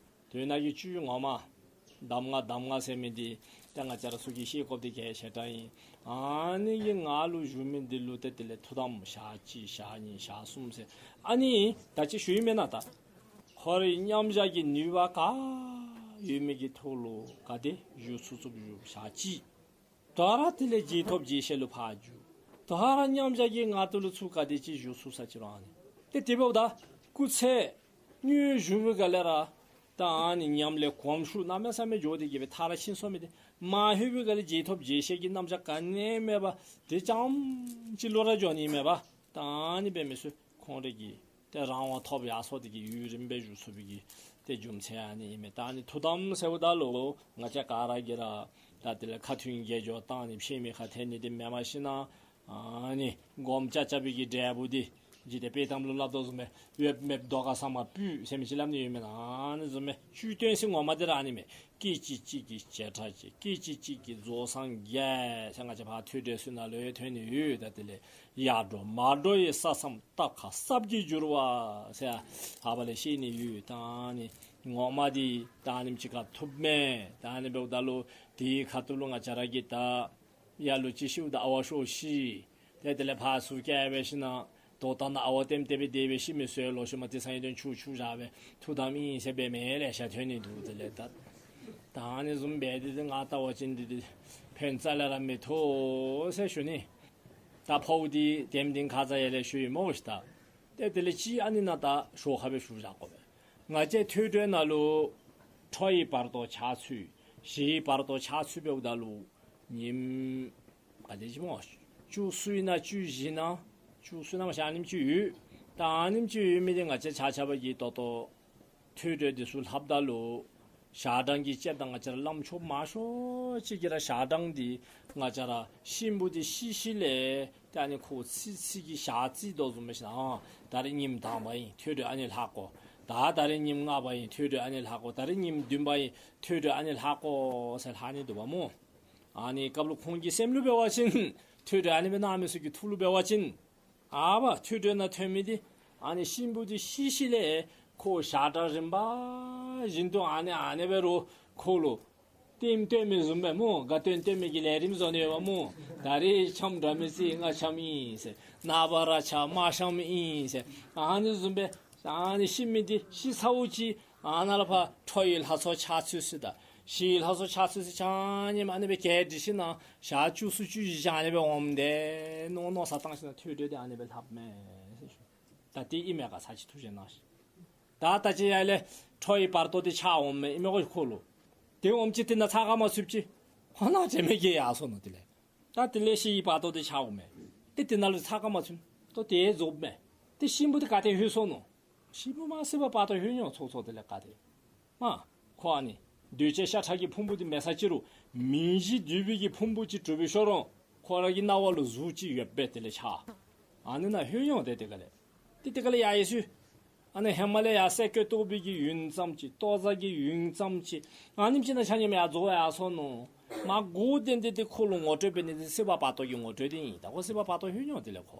དོན་ནང་གི་བཅུད་ངོ་མ་གདམས་ངག་གདམས་ངག་ཟེར་མི་འདི་ད་ང་བཅས་ར་ཚུ་གིས་ཤེས་དགོཔ་འདི་གལ་ཆེ་དྲགས་ཨིན། ཨ་ནི་གི་ངང་ལུ་བཞུགས་མི་འདི་ལུ་ཏེ་དེ་ལས་ཐུགས་དམ་ཞག་གཅིག་ཞག་གཉིས་ཞག་གསུམ་ཟེར་ཨ་ནི་ད་ཅི་ཞུ་ཡི་མེན་ན། ད་ཁོ་རའི་མཉམ་བཞག་གི་ནུས་པ་ག་ཡོད་མི་གི་ཐོག་ལུ་ག་དེ་བཞུགས་ཚུགས་ཚུགསཔ་བཞུགས་ཞག་གཅིག། ད་ར་དེ་ལས་རྗེས་ཐོབ་རྗེས་ཤེས་ལུ་ཕར་འགྱོ། ད་ར་མཉམ་བཞག་གི་ངང་དུ་ལུ་ཚུར་ག་དེ་ཅིག་བཞུགས་ཚུགས་ས་ཅིག་རུང་ཨ་ནི། ཏེ་དེ་འབདཝ་ད་སྐུ་ཚེ་སྔོན་བཞུགས་པའི་སྒང་ལས་ར་ད་ཨ་ནི་ཉམས་ལེན་གོམས་ཤུགས་གནམ་མེད་ས་མེད་འགྱོ་སྟེ་གིས་སྦེ་མཐར་ཕྱིན་སོང་མི་འདི་མར་ལྷོད་པའི་སྒང་ལས་རྗེས་ཐོབ་རྗེས་ཤེས་ཀྱི་རྣམ་གཞག་ག་ནི་མེད་པར་དེ་རྐྱངམ་གཅིག་ལུ་ར་འགྱོ་ནི་མེད་པར་ད་ཨ་ནི་འབད་མི་ཚུ་ཁོང་རའི་གི་ཏེ་རང་དབང་ཐོབ་ཡར་སོང་སྟེ་གིས་ཡུན་རིངམོ་སྦེ་བཞུགས་ཚུགས་པའི་གི་ཏེ་རྒྱུ་མཚན་ཨ་ནི་ཨིན་མས། ད་ཨ་ནི་ཐུགས་དམ་ཟེརཝ་ད་ལུ་ང་བཅས་ག་ར་གིས་ར་ད་དེ་ལས་ཁ་ཐུན་དགེ་སྦྱོར་བཏང་ནི་ཕྱེ་མའི་ཁ་ཐལ་ནི་འདི་མེན། མ་གཞི་ནཱ་ཨ་ནི་སྒོམ་རྐྱབ་རྐྱབ་པའི་གི་འབྲས་བུ་འདི་འཇིག་རྟེན་དཔྱེ་གཏམ་ལུ་སླབ་དོ་བཟུམ་སྦེ་འོད་མེད་མདོག་དཀར་ས་མ་སྤུད་ཟེར་མི་ཅིག་སླབ་ནི་ཡོད་མེན་ན། ཨ་ནི་བཟུམ་སྦེ་བཅུད་བསྟན་ས་ངོ་མ་འདི་ར་ཨ་ནི་མས། སྐད་ཅིག་གཅིག་གིས་བྱེ་བྲག་ཕྱེད། སྐད་ཅིག་གཅིག་གིས་རྫོགས་སངས་རྒྱས་ཟེར་ང་བཅས་ཕར་ཐོས་གྲོལ་ཚུ་ནང་ལུ་ཡང་ཐོན་ནི་ཡོད། ད་དེ་ལས་ཡར་འགྲོ་མར་འགྲོ་ཡི་ས་མཚམས་རྟ་ཁ་སྲབ་ཀྱིས་བསྒྱུར་བ་ཟེར་ཧ་བ་ལས་ཤེས་ནི་ཡོད། ད་ཨ་ནི་ངོ་མ་འདི་ད་ཨ་ནེམ་ཅིག་ཁར་ཐུགཔ་མས། ད་ཨ་ནི་འབདཝ་ད་ལུ་དེའི་ཁ་ཐུག་ལུ་ང་བཅས་ར་གིས་ད་ལ་ལུ་ཅིག་ཤིཝ་ད་ཨ་ཝ་ཤོ་ཤི། ཏེ་དེ་ལས་ཕར་ཚུར་བཀལ་སྦེ་ཞིནམ་ དོ་ད་ནཱ་ཨ་བ་ལྟེམ་ལྟེ་སྦེ་དེ་སྦེ་ཤི་མི་ཚུ་ལོག་ཤུལ་མ་དེ་ཚང་ཡང་དོན་ཆུ་ཆུ་བཞག་སྦེ་ཐུགས་དམ་ཨིན་ཟེར་འབད་མི་ལེ་ཤ་ཐོན་ནི་འདུག། དེ་ལས་ད་ད་ཨ་ནི་བཟུམ་སྦེ་དེ་དེ་ང་བལྟ་བ་ཅིན་དེ་དེ་ཕན་རྩ་ལས་ར་མི་ཐོགས་ཟེར་ཞུ་ནི། ད་འཕོ་བ་འདི་དེམ་འདི་ཁ་ཙ་ཡར་ལས་ཞུ་ཡི་སྨོ་ཤིག། ད་ཏེ་དེ་ལས་ཅིག་ཨ་ནི་ནང་ད་ཞོར་ཁ་སྦེ་ཞུ་བཞག་དགོ་པས། ང་བཅས་ཐོས་གྲོལ་ནང་ལུ་ཁྲོ་བོའི་བར་དོ་འཆར་ཚུལ་ཞི་བའི་བར་དོ་འཆར་ཚུལ་འབདཝ་ད་ལུ་ཉིནམ་ག་དེ་ཅིག་སྨོ། བཅུ་གསུམ་ཨིན་ན་བཅུ་བཞི་ཨིན་ན་བཅུ་གསུམ་ཨིན་ན་མ་ཤེས། ཨ་ནེམ་ཅིག་ཡོད། ད་ཨ་ནེམ་ཅིག་ཡོད་མི་འདི་ང་བཅས་ཆ་ཁྱབ་ཀྱིས་ད་ལྟོ་ཐོས་གྲོལ་འདི་ཚུ་ལྷབ་ད་ལུ་ཞག་གྲངས་ཀྱི་དཔྱད་དང་ང་བཅས་ར་བླམ་ཆོསཔ་མང་ཤོས་ཅིག་གིས་ར་ཞག་གྲངས་འདི་ང་བཅས་ར་གཤིན་པོ་འདི་ཤི་ཞིནམ་ལས་ཏེ་ཨ་ནི་ཁོ་ཚེས་ཚེས་ཀྱི་ཞག་རྩིས་དོ་བཟུམ་སྦེ་ཞིནམ་ལས་ཨ་ད་རིས་ཉིནམ་དང་པ་ཨིན། ཐོས་གྲོལ་ཨ་ནི་ལྷག་དགོ། ད་ད་རིས་ཉིནམ་ལྔ་པ་ཨིན། ཐོས་གྲོལ་ཨ་ནི་ལྷག་དགོ། ད་རིས་ཉིནམ་བདུན་པ་ཨིན། ཐོས་གྲོལ་ཨ་ནི་ལྷག་དགོ་ཟེར་ལྷག་ནི་འདུག་པ་སྨོ། ཨ་ནི་སྐབས་ལུ་ཁོང་གི་སེམས་ལུ་འབད་བ་ཅིན་ཐོས་གྲོལ་ཨ་ནི་སྦེ་གནང་མི་ཚུ་གི་ཐུགས་ལུ་འབད་བ་ཅིན་ཨ་བ་ཐོས་གྲོལ་ནང་ཐོན་མི་འདི་ཨ་ནི་གཤིན་པོ་འདི་ཤི་ཞིནམ་ལས་ཁོ་ཞག་གྲངས་རིམ་པ་བཞིན་དུ་ཨ་ནི་ཨ་ནི་འབད་རུང་ཁོ་ལུ་ལྟདམོ་སྟོན་མི་བཟུམ་སྦེ་སྨོ། དགའ་སྟོན་སྟོན་མི་གི་ལས་རིམ་བཟོ་ནི་ཡོདཔ་སྨོ། ད་རིས་འཆམ་འདྲ་མི་རྩིས་ང་འཆམ་ཨིན་ཟེར། ནངས་པ་ར་ཆ་མ་འཆམ་ཨིན་ཟེར། ཨ་ནི་བཟུམ་སྦེ་ཨ་ནི་ཤི་མི་འདི་ཤི་ཚརཝ་ཅིག་ཨ་ནཱ་ལས་ཕར་ཁྲོ་བོའི་ལྷ་ཚོགས་འཆར་ཚུལ་ཚུ་དང་ཞི་བའི་ལྷ་ཚོགས་འཆར་ཚུལ་ཚུ་ཆ་མཉམ་ཨ་ནི་སྦེ་བརྒྱད་སྒྲིག་ཞིནམ་ལས་ཞག་བཅུ་གསུམ་བཅུ་བཞི་ཨ་ནི་སྦེ་འོངམ་ད་མནོ་མནོ་བསམ་བཏང་ཞིནམ་ལས་ཐོས་གྲོལ་འདི་ཨ་ནི་སྦེ་ལྷགཔ་མས་ཟེར་ཞུ། ད་དེ་ཨིན་མས་ག་ཚར་ཅིག་ཐུགས་བཞེས་གནང་ཤིག། ད་ད་ཅི་ཡར་ལས་ཁྲོ་བོའི་བར་དོ་འདི་འཆར་འོངམ་མས་ཨིན་མས་གོ་ཁོ་ལུ། དེ་འོངམ་ཅིག་དེ་ནང་ཚར་ག་མ་ཚུགསཔ་ཅིག་ཁོ་ནཱ་དྲན་མེད་ཀྱི་ཡར་སོ་ནུག། དེ་ལས་ད་དེ་ལས་ཞི་བའི་བར་དོ་འདི་འཆར་འོངམ་མས། ཏེ་དེ་ནང་ལུ་ཚར་ག་མ་ཚུགས། ད་དེ་རྫོགསཔ་མས། ཏེ་གཤིན་པོ་འདི་ག་ཏེ་ལྷོད་སོ་ནུག། གཤིན་པོ་མ་སྲིད་པ་བར་དོ་ལྷོད་འོང་། ཚོགས་ཚོགས་དེ་ལས་ག་ཏེ་མ་ཁོ་ཨ་ནི་འདུས་བྱས་ཤ་ཁྲག་གི་ཕུང་པོ་འདི་མེད་ས་ཅིག་རུང་མིང་བཞི་འདུས་པའི་གི་ཕུང་པོ་ཅིག་གྲུབ་པའི་ཤུལ་ལུ་ཁོ་ར་གི་རྣ་བ་ལུ་གཟུགས་ཅིག་ཡོདཔ་སྦེ་དེ་ལས་འཆར། ཨ་ནི་ནང་ལྷོད་འོང་། ཏེ་དེ་ག་ལས་ཏེ་དེ་ག་ལས་ཡར་ཡར་སོ། ཨ་ནི་ཧེ་མ་ལས་ཡར་སེ་གོལ་གཏོགས་པའི་གི་ཡུན་ཙམ་ཅིག་ལྟོ་བཟའ་གི་ཡུན་ཙམ་ཅིག་ཨ་ནེམ་ཅིག་ནང་ཆ་མཉམ་ཡར་རྫོགས་ཡར་སོ་ནུག། མ་འགོར་ཏན་ཏན་དེ་ཁོ་ལུ་ངོ་སྤྲོད་འབད་ནི་འདི་སྲིད་པ་བར་དོ་གི་ངོ་སྤྲོད་འདི་ཨིན། ད་ཁོ་སྲིད་པ་བར་དོ་ལྷོད་འོང་། དེ་ལས་ཁོ་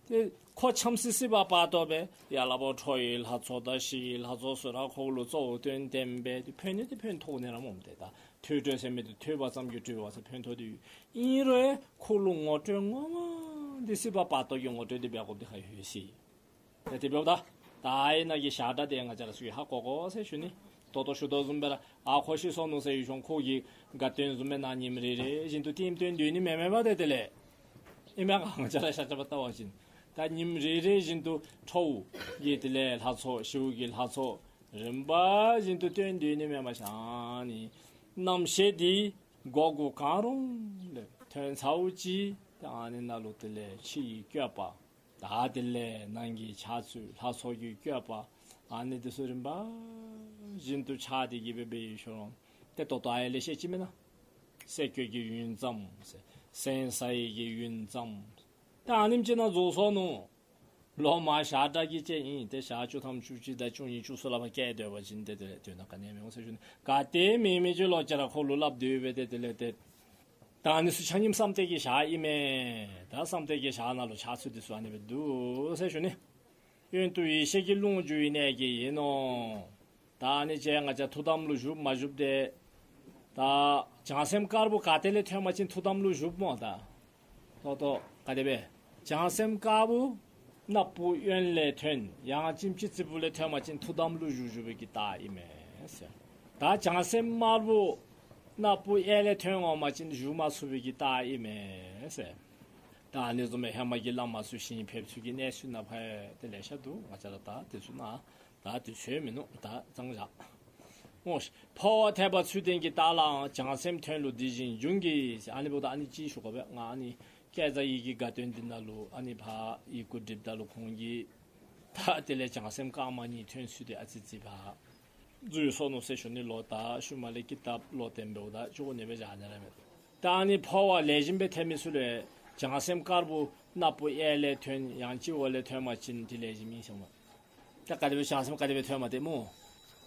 ཏེ་ཁོ་འཆམ་སའི་སྲིད་པ་བར་དོ་སྦེ་ཡར་ལས་ཕར་ཁྲོ་བོའི་ལྷ་ཚོགས་དང་ཞི་བའི་ལྷ་ཚོགས་ཚུ་ར་ཁོ་ལུ་གཙོ་བོ་སྟོན་སྟོནམ་སྦེ་ཏེ་ཕན་ནི་འདི་ཕན་ཐོགས་ནི་ར་སྨོ། ཏེ་ད་ཐོས་གྲོལ་ཟེར་མི་འདི་ཐོས་པ་ཙམ་གྱིས་གྲོལ་བ་ཟེར་ཕན་ཐོགས་འདི་ཨིན་རུང་ཁོ་ལུ་ངོ་སྤྲོད་ངོ་མ་འདི་སྲིད་པ་བར་དོ་གི་ངོ་སྤྲོད་འདི་འབད་དགོཔ་འདི་ཁག་ཡོད་ཟེར། ཏེ་དེ་འབདཝ་ད་ད་ཨ་ནཱ་གི་ཞག་གྲངས་འདི་ང་བཅས་ར་ཚུ་གིས་ཧ་གོ་དགོ་ཟེར་ཞུ་ནི། ད་ལྟོ་ཞུ་དོ་བཟུམ་སྦེ་ར་ཨ་ཁོ་ཤི་སོ་ནུག་ཟེར་ཡོད་ཤོང་ཁོ་གི་དགའ་སྟོན་བཟུམ་སྦེ་ནཱ་ཉིནམ་རེ་རེ་བཞིན་དུ་ལྟདམོ་སྟོན་སྡོད་ནི་མེན་མེན་པ། ཏེ་དེ་ལས་ཨིན་མས་ག། ང་བཅས་ར་ཤ་ཆ་པ་བལྟ་བ་ཅིན་ད་ཉིནམ་རེ་རེ་བཞིན་དུ་ཁྲོ་བོ་གི་དེ་ལས་ལྷ་ཚོགས་ཞི་བའི་གི་ལྷ་ཚོགས་རིམ་པ་བཞིན་དུ་སྟོན་སྡོད་ནི་མེན་མས་ཤིག། ཨ་ནི་རྣམ་ཤེས་འདི་སྒོ་དགུ་གང་རུང་ལས་ཐོན་ཚརཝ་ཅིག་ད་ཨ་ནི་ནང་ལུ་དེ་ལས་ཕྱི་ཡི་བཀོད་པ་ད་དེ་ལས་ནང་གི་འཆར་ཚུལ་ལྷ་ཚོགས་ཀྱི་བཀོད་པ་ཨ་ནི་འདི་ཚུ་རིམ་པ་བཞིན་དུ་འཆར་ཏེ་གི་སྦེ་འབད་ཡོད་ཤོང་། ཏེ་ད་ལྟོ་ཨ་ཡར་ལས་བཤད་ཅི་མེན་ན། སེ་གོལ་གྱི་ཡུན་ཙམ་ཟེར་ཟན་ཟ་ནི་གི་ཡུན་ཙམ་ད་ཨ་ནེམ་ཅིག་ནང་རྫོགས་སོ་ནུག། ལོ་མ་ཞག་གྲངས་ཀྱི་ཅིག་ཨིན། ཏེ་ཞག་བཅུ་ཐམ་བཅུ་གཅིག་དང་བཅུ་གཉིས་བཅུ་གསུམ་ལས་ཕར་བཀལ་སྡོད་པ་ཅིན་ཏེ་དེ་ལས་དོན་དག་ག་ནི་མི་འོང་ཟེར་ཞུ་ནི། ག་ཏེ་མེད་མི་ཅིག་ལོག་ཅི་ར་ཁོ་ལུ་སླབ་སྡོད་སྦེ་ཏེ་དེ་ལས་ཏེ་ད་ཨ་ནི་ཚུ་ཆ་མཉམ་བསམ་གཏན་གྱི་ཞག་ཨིན་མས། ད་བསམ་གཏན་གྱི་ཞག་ནང་ལུ་འཆར་ཚུལ་འདི་ཚུ་ཨ་ནི་སྦེ་འདུག་ཟེར་ཞུ་ནི། གཡོན་དུ་ཡེ་ཤེས་ཀྱི་རླུང་རྒྱུ་བའི་གནས་ཀྱི་ཡིན་ནོ། ད་ཨ་ནི་ཅིག་ང་བཅས་ཐུགས་དམ་ལུ་བཞུགས་མ་བཞུགས་འདི་ད་བྱང་སེམས་དཀར་པོ་ག་ཏེ་ལས་ཐོན་པ་ཅིན་ཐུགས་དམ་ལུ་བཞུགསཔ་སྨོ། ད་ད་ལྟོ་ག་དེ་སྦེ་བྱང་སེམས་དཀར་པོ་སྣ་བུག་གཡོན་ལས་ཐོན་ཡང་ལྕེ་ཕྱི་རྩིབ་ལས་ཐོན་པ་ཅིན་ཐུགས་དམ་ལུ་བཞུགས་བཞུགས་པའི་གི་རྟགས་ཨིན་མས་ཟེར། ད་བྱང་སེམས་དམར་པོ་སྣ་བུག་གཡས་ལས་ཐོན་འོང་པ་ཅིན་བཞུགས་མ་ཚུགས་པའི་གི་རྟགས་ཨིན་མས་ཟེར། ད་ཨ་ནི་བཟུམ་སྦེ་ཧེ་མ་གི་བླ་མ་ཚུ་ཞིང་ཕེབས་ཚུལ་གྱི་གནས་ཚུལ་ནང་ཕར་ཏེ་ལེ་ཤ་འདུག། ང་བཅས་ར་ད་དེ་ཚུ་ནང་ད་དུས་ཚོད་མིན་ནུག། ད་གཙང་བཞག། འོང་ཤིག། འཕོ་བ་ཐེག་པ་ཚུལ་ལྡན་གྱི་རྟགས་ལའང་བྱང་སེམས་ཐོན་ལུགས་འདི་བཞིན་འབྱུང་གི་ཟེར། ཨ་ནི་འབདཝ་ད་ཨ་ནི་ཅིག་ཞུ་དགོ་པས། ང་ཨ་ནི་སྐལ་བཟང་ཡི་གེའི་དགའ་སྟོན་འདི་ནང་ལུ་ཨ་ནི་ཕར་ཡི་གུ་བསྒྲིགཔ་ད་ལུ་ཁོང་གིས་ད་དེ་ལས་བྱང་སེམས་དཀར་དམར་གཉིས་ཐོན་ཚུལ་འདི་ཨ་ཙི་ཙི་ཕར་འཛོལ་སོ་ནུག་ཟེར་ཞུ་ནི། ལོག་ད་ཤུལ་མ་ལས་ཀི་ཏབ་ལོག་སྟོན་འབདཝ་ད་ཅོག་ནི་སྦེ་བཞག་ནི་ར་མེད། ད་ཨ་ནི་འཕོ་བ་ལེགས་ཤོམ་སྦེ་ཐེབས་མི་ཚུ་ལུ་བྱང་སེམས་དཀར་པོ་སྣ་བུག་གཡས་ལས་ཐོན་ཡང་སྤྱི་བོ་ལས་ཐོན་པ་ཅིན་དེ་ལེགས་ཤོམ་ཨིན་ཟེར་སྨོ། ད་ག་དེ་སྦེ་བྱང་སེམས་ག་དེ་སྦེ་ཐོནམ་དེ་སྨོ།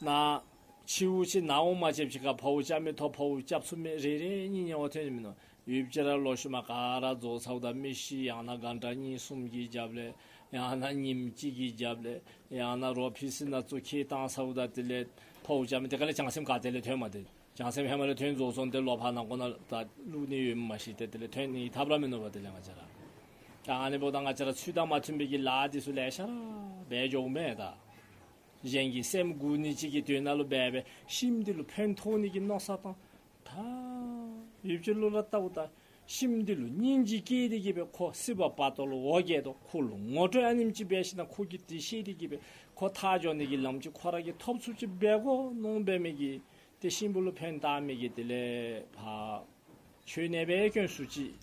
ནཱ་ཕྱི་དབུགས་ཅིག་ནང་དབུགས་མ་ཆདཔ་ཅིག་ཁར་འཕོ་བ་རྐྱབ་མི་ཐོབ། འཕོ་བ་རྐྱབ་ཚུགས་མི་རེ་རེ་གཉིས་གཉིས་འོ་ཐོན་ནི་མིན་ནུག། ཡུདཔ་ཅིག་ར་ལོག་ཤུལ་མ་ག་ར་རྫོགས་ཚརཝ་ད་མི་ཤི་ཡང་ན་གྷན་ཊ་གཉིས་གསུམ་གྱི་རྒྱབ་ལས་ཡང་ན་ཉིནམ་གཅིག་གི་རྒྱབ་ལས་ཡང་ན་རོགས་ཕི་སི་ནང་ཚུར་ཁྱིད་བཏང་ཚརཝ་ད་དེ་ལས་འཕོ་བ་རྐྱབ་མི་དེ་ག་ལས་བྱང་སེམས་ག་དེ་ལས་ཐོནམ་དེ། བྱང་སེམས་ཧེ་མ་ལས་ཐོན་རྫོགས་སོང་སྟེ་ལོག་ཕར་ནང་ཁོག་ནང་ད་བླུག་ནི་ཡོད་མ་ཤེས་ཏེ་དེ་ལས་ཐོན་ནི་ཐབས་ར་མིན་ནུག་པ། དེ་ལས་ང་བཅས་ར་ ད་ཨ་ནི་འབདཝ་ད་ང་བཅས་ར་ཚུལ་དང་མ་མཐུན་པའི་གི་ལཱ་འདི་ཚུ་ལེ་ཤ་ར་འབད་འགྱོཝ་མས་ད། གཞན་གྱི་སེམས་མགུ་ནི་ཅིག་གི་དོན་ལུ་འབད་སྦེ་ཤིམ་འདི་ལུ་ཕན་ཐོགས་ནི་གི་མནོ་བསམ་བཏང་། ད་ཡུདཔ་ཅིག་ལུ་ར་བལྟཝ་ད་ཤིམ་འདི་ལུ་སྙིང་རྗེ་སྐྱེས་ཏེ་གི་སྦེ་ཁོ་སྲིད་པ་བར་དོ་ལུ་འོ་བརྒྱལ་དོ། ཁོ་ལུ་ངོ་སྤྲོད་ཨ་ནེམ་ཅིག་འབད་ཞིན་ན་ཁོ་གིས་དེ་ཤེས་ཏེ་གི་སྦེ་ཁོ་ཐར་འགྱོ་ནི་གི་ལམ་ཅིག་ཁོ་ར་གིས་ཐོབ་ཚུགསཔ་ཅིག་འབད་དགོ་མནོ་འབད་མི་གི་ཏེ་ཤིམ་བུ་ལུ་ཕན་བཏགས་མི་གི་དེ་ལས་ཕར་མཆོད་གནས་སྦེ་བསྐོན་སུ་ཅིག་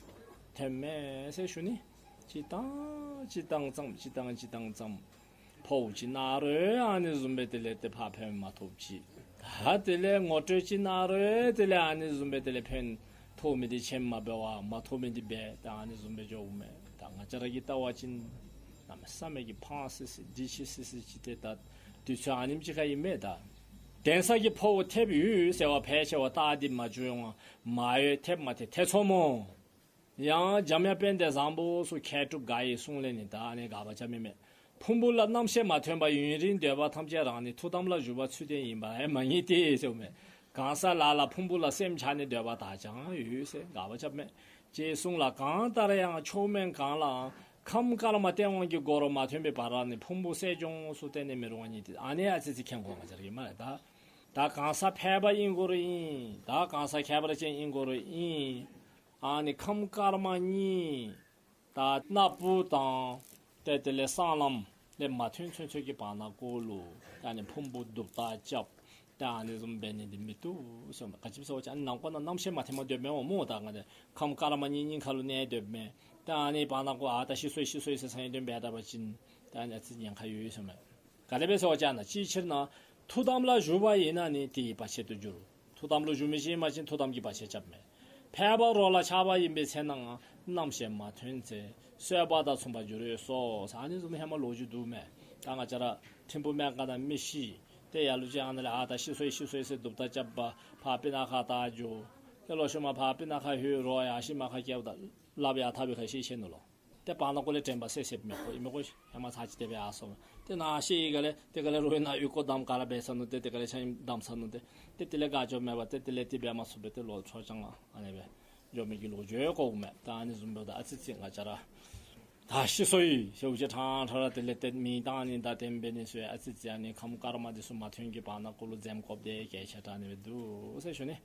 ཐོནམ་མས་ཟེར་ཞུ་ནི། ཅིག་བཏང་ཅིག་བཏང་ཙམ་ཅིག་བཏང་ཅིག་བཏང་ཙམ་འཕོཝ་ཅིག་གནང་རུང་ཨ་ནི་བཟུམ་སྦེ་དེ་ལས་ཏེ་ཕར་ཕན་མ་ཐོགསཔ་ཅིག། ད་དེ་ལས་ངོ་སྤྲོད་ཅིག་གནང་རུང་དེ་ལས་ཨ་ནི་བཟུམ་སྦེ་དེ་ལས་ཕན་ཐོགས་མི་འདི་ཆེམ་མ་འབད་བར་མ་ཐོགས་མི་འདི་འབད། ད་ཨ་ནི་བཟུམ་སྦེ་འགྱོཝ་མས། ད་ང་བཅས་ར་གིས་བལྟ་བ་ཅིན་གནམ་མེད་ས་མེད་ཀྱི་ཕངས་སི་སི་འདི་ཆི་སི་སི་ཅིག་ཏེ་ད་དུས་ཚོད་ཨ་ནེམ་ཅིག་ཁར་ཨིན་མས་ད། གདན་ས་གི་འཕོཝ་ཐེབས་ཡོད་ཟེར་བ་ཕལ་ཆེ་བ་རྟགས་འདི་མ་བྱུང་ཡང་མ་ཡོད་ཐེབས་མ་ཐེབས་ཐེ་ཚོམ་མོ། ཡང་འཇམ་དབྱངས་དཔལ་ལྡན་བཟང་པོ་ཚུ་མཁས་གྲུབ་འགའ་ཡི་གསུང་ལས་ནི་ད་ཨ་ནི་དགག་པ་རྐྱབ་མི་མས། ཕུང་པོ་ལ་རྣམ་ཤེས་མ་ཐོན་པ་ཡུན་རིང་སྡོད་པ་ཐམས་ཅད་རང་ནི་ཐུགས་དམ་ལ་བཞུགས་པ་ཚུལ་བསྟན་ཡིན་པ་ཨེ་མ་ངེས་ཏེ་ཟེརཝ་མས། གང་ཟག་ལ་ལ་ཕུང་པོ་ལ་སེམས་ཆགས་ནས་སྡོད་པ་དག་ཀྱང་ཡོད་ཟེར་དགག་པ་རྐྱབ་མས། ཅེས་གསུངས་ལ། གང་ལྟར་ཡང་མཆོག་དམན་གང་ལའང་ཁམས་དཀར་དམར་སྟེང་འོག་གི་སྒོ་རུ་མ་ཐོན་པའི་བར་ནི་ཕུང་པོ་གསལ་སྦྱོང་སུ་གཏན་ནས་མི་རུང་བ་ཉིད་དེ། ཨ་ནི་ཨ་ཙི་ཙི་མཁྱེན་དགོ་མ་ཅར་གི་མ་རེད་ད། ད་གང་ཟག་ཕལ་པ་ཨིན་དགོ་རུང་ཨིན། ད་གང་ཟག་ཁྱད་པར་ཅན་ཨིན་དགོ་རུང་ཨིན། ཨ་ནི་ཁམས་དཀར་དམར་གཉིས་ད་སྣ་བུག་དང་ཏེ་དེ་ལས་གསང་ལམ་ལས་མ་ཐོན་ཚུན་ཚོད་ཀྱི་བར་ན་ཀོ་ལུ་ད་ཨ་ནི་ཕུང་པོ་དུབ་ཐག་རྐྱབ། ད་ཨ་ནི་བཟུམ་འབད་ནི་འདི་མི་བཏུབ་ཟེརཝ་མས། ག་ཅི་སྦེ་ཟེར་བ་ཅིན་ཨ་ནི་ནང་ཁོག་ནང་རྣམ་ཤེས་མ་ཐོནམ་སྡོདཔ་མས་འོང་སྨོ། ད་ང་ཏེ་ཁམས་དཀར་དམར་གཉིས་གཉིས་ཁར་ལུ་གནས་སྡོདཔ་མས། ད་ཨ་ནི་བར་ན་ཀོ་ཨ་ད་ཤི་སོ་ཡི་ཤི་སོ་ཡི་ཟེར་ཟེར་ཡི་དོན་འབད་ད་པ་ཅིན་ད་ཨ་ནི་ཨ་ཙི་ཉེན་ཁ་ཡོད་ཟེརཝ་མས། ག་དེ་སྦེ་ཟེར་བ་ཅིན་ཅིའི་ཕྱིར་ན་ཐུགས་དམ་ལ་བཞུགས་པ་ཡིན་ན་ནི་དེའི་བར་ཆད་དུ་འགྱུར། ཐུགས་དམ་ལུ་བཞུགས་མི་ཅིག་ཨིན་པ་ཅིན་ཐུགས་དམ་གྱི་བར་ཆད་རྐྱབ་མས། ཕལ་པ་རོ་ལ་ཆགས་པ་ཡིན་པའི་ཚེ་ནའང་རྣམ་ཤེས་མ་ཐོན་ཚེ་གསོད་པ་དང་མཚུངས་པར་འགྱུར་རོ་ཟེར། ཨ་ནི་བཟུམ་ཧེ་མ་ལོ་རྒྱུས་འདུག་མས། ད་ང་བཅས་ར་ཐིམ་ཕུག་སྨན་ཁང་ནང་མི་ཤི་ཏེ་ཡར་ལུ་ཅིག་ཨ་ནཱ་ལས་ཨ་ད་ཤི་སོ་ཡི་ཤི་སོ་ཡི་ཟེར་དུབ་ཐག་རྐྱབ་པ་ཕར་སྤུ་ན་ཁ་བཏང་འགྱོ། ཏེ་ལོག་ཤུལ་མ་ཕར་སྤུ་ན་ཁ་ལྷོད་རོ་ཡར་ཤུལ་མ་ཁ་བཀལཝ་ད་ལགཔ་ཡར་འཐག་པའི་ཁར་ཤི་ཤི་ནུག་ལོ། ཏེ་བར་ན་ཀོ་ལས་དྲན་པ་གསལ་གསལཝ་མས། ཁོ་ཨིན་མས་ཁོ་ཧེ་མ་ཚར་ཅིག་དེ་སྦེ་ཨ་སོང་། ཏེ་ནཱ་ཤི་ཡི་ག་ལས་དེ་ག་ལས་རོ་ཡི་ནང་ཨོལ་ཀོ་བསྡམ་ག་ར་འབད་ཚར་ནུག། ཏེ་དེ་ག་ལས་ཆང་བསྡམ་ཚར་ནུག། ཏེ་ཏེ་དེ་ལས་དགའ་སྐྱོ་མེད་པར་ཏེ་དེ་ལས་དེ་འབད་མ་ཚུགས་པར་ཏེ་ལོག་འཕྲོ་བྱང་ཨ་ནི་སྦེ་འགྱོ་མི་གི་ལོ་རྒྱུས་གོཝ་མས། ད་ཨ་ནི་བཟུམ་འབདཝ་ད་ཨ་ཙི་ཙི་ང་བཅས་ར་ད་ཤི་སོ་ཡི་ཟེརཝ་ཅིག་ཕྲང་ཕྲང་ར་དེ་ལས་ཏེ་མིང་བཏགས་ནི་དང་དེ་འབད་ནི་ཚུ་ཨ་ཙི་ཙི་ཨ་ནི་ཁམས་དཀར་དམར་འདི་ཚུ་མ་ཐོན་གྱི་བར་ན་ཀོ་ལུ་འཛེམ་དགོཔ་དེ་གལ་ཆེ་དྲགས་ཨ་ནི་སྦེ་འདུག་ཟེར་ཞུ་ནི།